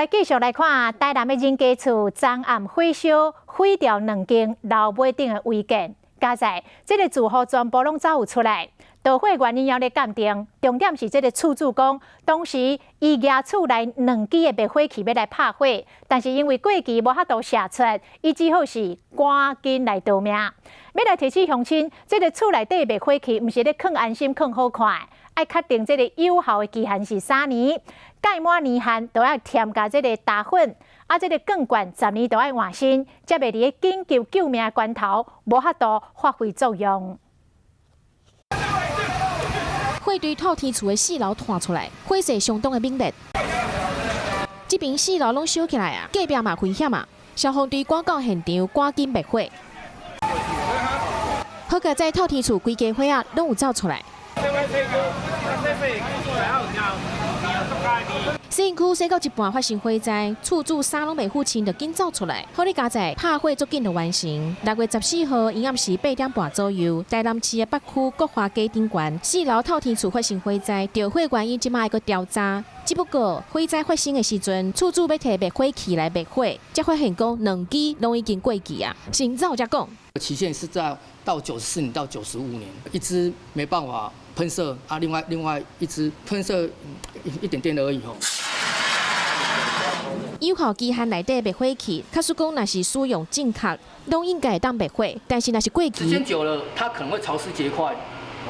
來繼續來看台南的人家厝，昨暗火燒毀掉兩間樓尾頂的違建，佳哉這个住戶全部攏走有出來，著火原因猶咧鑑定，重點是這个厝主講，當時伊舉厝內兩支的滅火器欲來拍火，但是因為過期無法度射出，伊只好是趕緊來逃命。欲來提醒鄉親，這个厝內底滅火器毋是咧囥安心囥好看，愛確定這个有效的期限是3年，屆滿年限都愛添加這个焦粉，啊，這个鋼管10年都愛換新，才袂佇咧緊急救命關頭無法度發揮作用。火對透天厝的四樓拖出來，火勢相當的猛烈。這邊四樓攏燒起來啊，隔壁嘛危險啊！消防隊趕到現場，趕緊滅火。好佳哉透天厝規家伙仔攏有走出來。西營區洗到一半發生火災，厝主衫攏袂赴穿就緊走出來。好佳哉拍火足緊就完成。6月14號，陰暗時8點半左右，台南市的北區國華街頂懸四樓透天厝發生火災，著火原因這馬會閣調查。只不過火災發生的時陣，厝主欲提滅火器來滅火，才發現講兩支攏已經過期啊。先走才講。期限是在到94年到95年，一支沒辦法噴射啊，另外一支噴射一點點而已吼。有效期限內底滅火器，假使講若是使用正確，攏應該會當滅火，但是若是過期，時間久了，它可能會潮濕結塊，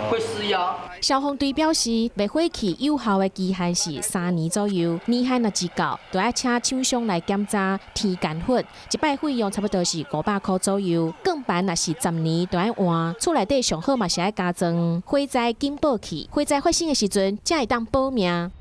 會失壓。消防隊表示，滅火器有效的期限是3年左右，年限若是到，就愛請廠商來檢查添乾粉，一擺費用差不多是500箍左右。鋼板若是10年就愛換，厝內底上好嘛是愛加裝火災警報器，火災發生的時陣才會當保命。